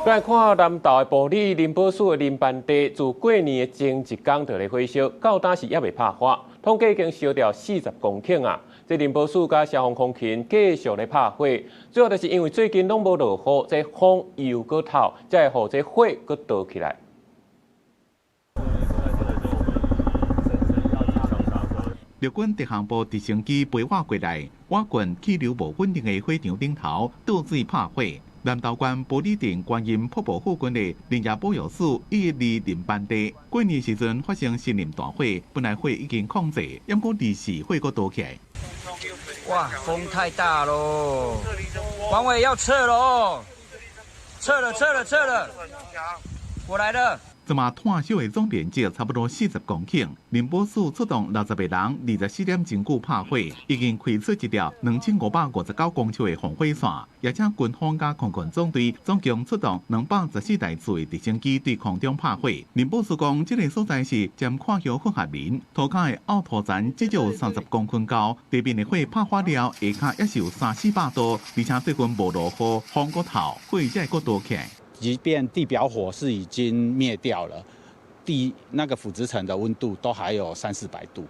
來看南投的埔里林寶樹的林班地，自過年的前一工就咧火燒，到今是猶未拍花，統計已經燒掉40公頃啊！這林保署佮消防空勤繼續咧拍火，主要就是因為最近攏無落雨，這風又閣透，才會予這火閣著起來。陸軍特航部直升機飛倚過來，倚近氣流無穩定的火場頂頭倒水拍火。南投縣埔里鎮觀音瀑布附近的林業保育署112林班地，過年時陣發生森林大火，本來火已經控制，毋過臨時火閣著起來。哇，風太大咯！黃偉要撤咯！撤了，撤了，撤了！過來了。這馬炭燒的總面積差不多40公頃，林保署出動60個人，24點鐘久拍火，已經開出一條2559公尺的防火線，而且軍方佮空軍總隊總共出動214台次的直升機對空中拍火。林保署講，這个所在是針闊葉混合林，塗跤的凹土層至少有30公分高，地面的火拍火了，下跤也是有三四百度，而且最近無落雨，風閣透，火才會閣著起來。即便地表火勢已經滅掉了，地那個腐殖層的溫度都還有三四百度，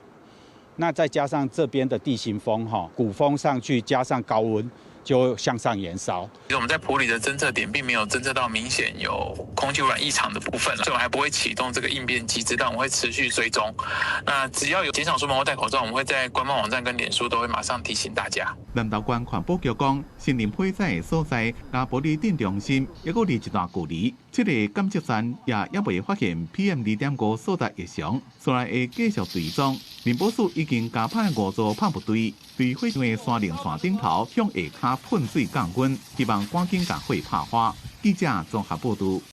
那再加上這邊的地形風哈，鼓風上去加上高溫，就向上延燒。其實我們在埔里的偵測點並沒有偵測到明顯有空氣污染異常的部分，所以我們還不會啟動這個應變機制，但我們會持續追蹤。那只要有減少出門或戴口罩，我們會在官方網站跟臉書都會馬上提醒大家。南投縣環保局講，森林火災的所在，佮埔里鎮中心猶閣離一段距離，這个監測站也猶未發現 PM 2.5數值異常，所以會繼續追蹤。林保署已經加派五組噴霧隊，對火場的山稜線頂頭向下跤噴水降溫，希望趕緊共火拍花。記者綜合報導。